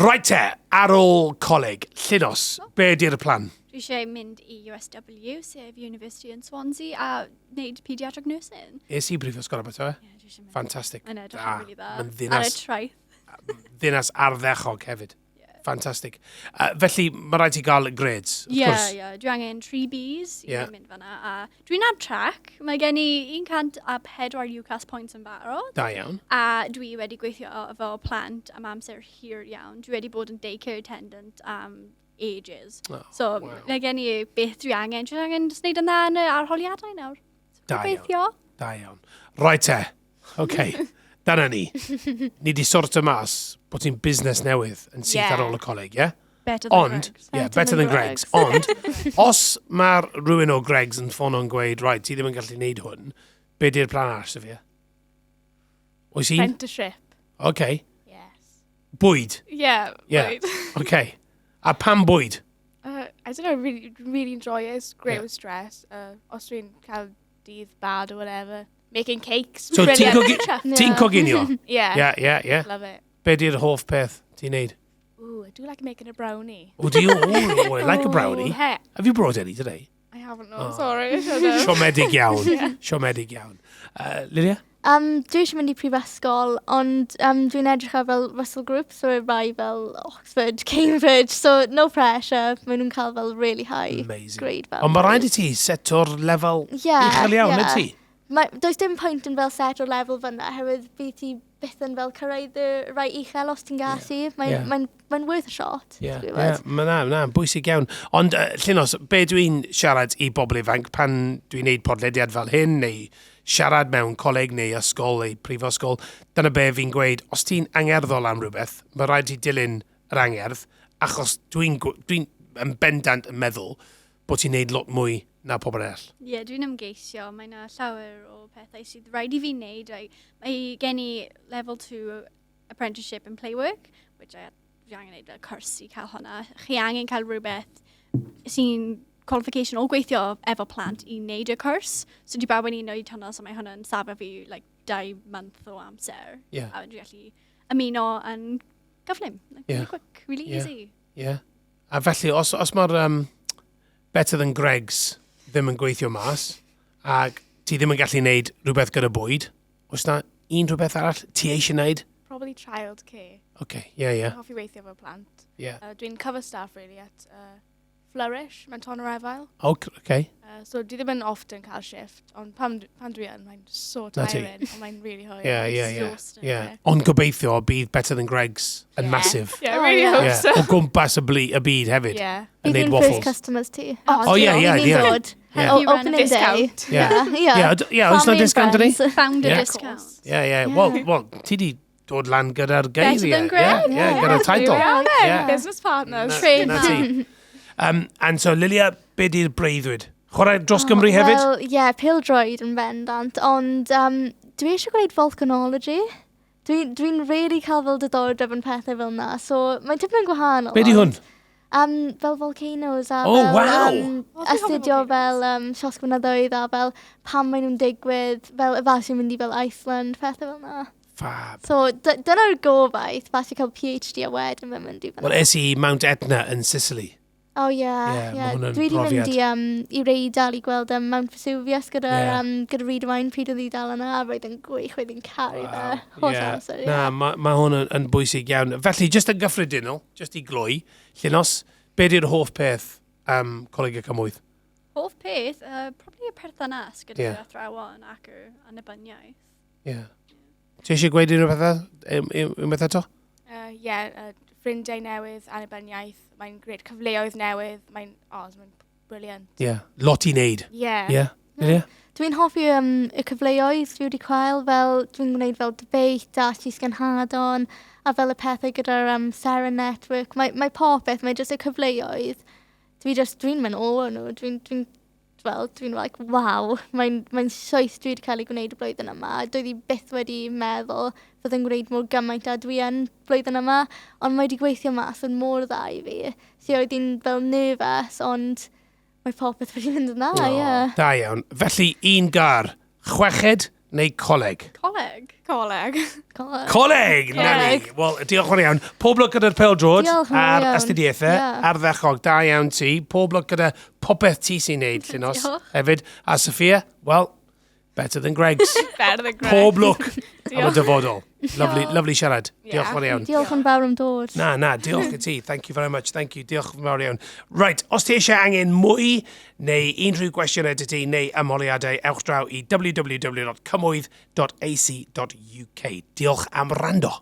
Right te, ar ôl coleg, Llinos, be di'r plan? Dwi eisiau mynd i USW, sef University in Swansea, a wneud paediatric nursing. Es i Brifysgol Abertawe? Ie, dwi eisiau mynd. Fantastic. Mae'n edrych Da. yn really dda. Mae'n Ar y ddinas, traeth. ddinas ardderchog hefyd. Fantastic. Felly, mae rhaid ti gael grades, of Ie, course. ie. Dwi angen 3 Bs i Ie. mynd fanna. A dwi'n ar track. Mae gen i 104 UCAS points yn barod. Da iawn. A dwi wedi gweithio efo plant am amser hir iawn. Dwi wedi bod yn daycare attendant am ages. Oh, So, wow. mae gen i beth dwi angen. Dwi angen jyst wneud yn dda yn y arholiadau nawr. So, Da iawn. Gobeithio. Da iawn. Right te. OK. Dyna ni. Ni di sorto mas bod ti'n busnes newydd yn syth ar ôl y coleg, ie? Yeah? Better than Ond, Greggs. yeah, better than Greggs. Ond, os mae'r rhywun o Greggs yn ffono'n gweud, right, ti ddim yn gallu neud hwn, be di'r plan arall, Sophia? Oes un? Apprenticeship. OK. Yes. Bwyd. Yeah. Yeah. Right. OK. A pam bwyd? I don't know, really, really enjoy it. It's great with stress. Os dwi'n cael dydd bad or whatever. Making cakes. So ti'n Brilliant. ti'n coginio? Yeah. Yeah. Love it. Be di'r hoff peth ti'n neud? Ooh, I do like making a brownie. Oh, do you? Oh, I like a brownie. Yeah. Have you brought any today? I haven't, no, sorry. I should have. Siomedig iawn. Siomedig iawn. Lydia? Dwi eisiau mynd i prifysgol, ond dwi'n edrych ar fel Russell Group, so rai fel Oxford, Cambridge, so no pressure, maen nhw'n cael fel really high Amazing. grade fel. Ond mae rhaid i ti seto'r lefel uchel iawn, yeah. yeah. ti? Mae, does dim pwynt yn fel set o'r lefel fyna, oherwydd bydd ti byth yn fel cyrraedd y rai uchel os ti'n gallu. Mae'n mae worth a shot, Ie, ti'n yeah, gwybod? mae na, na, bwysig iawn. Ond, Llinos, be dwi'n siarad i bobl ifanc pan dwi'n neud podlediad fel hyn, neu siarad mewn coleg neu ysgol neu prifysgol, dyna be fi'n gweud, os ti'n angerddol am rhywbeth, mae rhaid ti dilyn yr angerdd, achos dwi'n dwi yn bendant yn meddwl bod ti'n neud lot mwy na pobl eraill. Ie, yeah, dwi'n ymgeisio. Mae yna llawer o pethau sydd rhaid i fi wneud. Like, mae gen i level 2 apprenticeship in playwork, which fi angen gwneud fel cwrs i cael hwnna. Chi angen cael rhywbeth sy'n qualification o gweithio efo plant i wneud y cwrs. So dwi bawb wedi wneud hwnna, so mae hwnna'n safio fi like, 2 month o amser. A dwi'n gallu ymuno yn gyflym. Like, really quick, really easy. Yeah. A felly, os mae'r Better Than Greggs ddim yn gweithio mas, ac ti ddim yn gallu neud rhywbeth gyda bwyd, oes na un rhywbeth arall ti eisiau neud? Probably childcare. OK, ie. Hoffi weithio efo plant. Dwi'n cover staff, really, at Flourish, mewn Tonyrefail. OK. So dwi ddim yn often cael shift, ond pan dwi yn, mae'n so Na ti. tiring, ond mae'n really hwyl. Ie. Exhausting. Ond gobeithio bydd Better Than Greggs yn massive. Yeah, Oh, really hope so. O gwmpas y byd hefyd. Yn Bydd neud ni'n waffles. first customers ti. Oh, ie, Ni'n dod. Help you run a Opening day. Discount. Yeah. Ie, oes na Family and discount yn ni? friends. Founder discount. Ie. Wel, ti di dod lan gyda'r geiriau. Better Than Greggs. Ie, gyda'r title. Here we are then, business partners. Na ti. And so, Lilia, be di'r breuddwyd? Chwarae dros Gymru hefyd? Wel, ie, yeah, pêl-droed yn bendant, ond dwi eisiau gwneud volcanology. Dwi'n dwi really cael fel diddordeb yn pethau fel na, so mae'n tipyn yn gwahanol. Be di hwn? Fel volcanoes a Oh, fel, wow. Oh, dwi'n hoffi astudio volcanoes. fel llosgfynyddoedd a fel pam maen nhw'n digwydd, fel y fas i'n mynd i fel Iceland, pethau fel na. Fab. So dyna'r gobaith, fas i cael PhD a wedyn mae'n mynd i fel. Wel, es i Mount Etna yn Sicily. Oh ie, Ie, ma' yeah. hwnna'n Dwi wedi mynd brofiad. i i'r Eidal i gweld Mount Vesuvius gyda, gyda Reed Wine pryd oedd hi dal yna, a roedd yn gwych, roedd yn caru fe. Holl amser, ie. Na, mae ma hwn yn bwysig iawn. Felly, just yn gyffredinol, just i gloi, Llinos, be di'r hoff peth am Coleg y Cymoedd? Hoff peth, probably y perthynas gyda'r athrawon ac yr annibyniaeth. Ie. Yeah. Ti eisiau gweud unrhyw beth, unrhyw beth eto? Yeah, ffrindiau newydd, annibyniaeth, mae'n grêt cyfleoedd newydd, mae'n, oh, mae'n brilliant. Ie. Yeah. Lot i wneud. Yeah. Ie. Yeah. Lydia? Dwi'n hoffi y cyfleoedd dwi wedi cael, fel dwi'n gwneud fel debate a llysgenhadon, a fel y pethau gyda'r Seren Network. Mae popeth, mae jyst y cyfleoedd. Dwi'n mynd o nhw. Dwi'n fel, dwi'n like, wow, mae'n mae sioes dwi wedi cael ei gwneud y blwyddyn yma. Doedd i byth wedi meddwl fod yn gwneud mor gymaint a dwi yn blwyddyn yma, ond mae wedi gweithio mas yn mor dda i fi. So oedd hi'n fel nervous, ond mae popeth wedi mynd yn dda, ie. Da iawn. Felly, un gair. Chweched. neu coleg? Coleg. Coleg. Coleg. Coleg! Na ni. Wel, diolch yn iawn. Pob lwc gyda'r pêl-droed Diolch yn fawr a'r iawn. astudiaethau, Ie. ardderchog. Da iawn ti. Pob lwc gyda popeth ti sy'n neud, Llinos, Diolch. hefyd. A Sophia, well, better than Greg's. Better than Greg. Pob lwc am y Diolch. dyfodol. Lovely, Diolch. lovely siarad. Ie. Diolch yn fawr iawn. Diolch yn fawr am dod. Na, na, diolch i ti. Thank you very much. Thank you. Diolch yn fawr iawn. Right, os ti eisiau angen mwy neu unrhyw gwestiynau dy ti neu ymholiadau, ewch draw i www.cymoedd.ac.uk. Diolch am rando.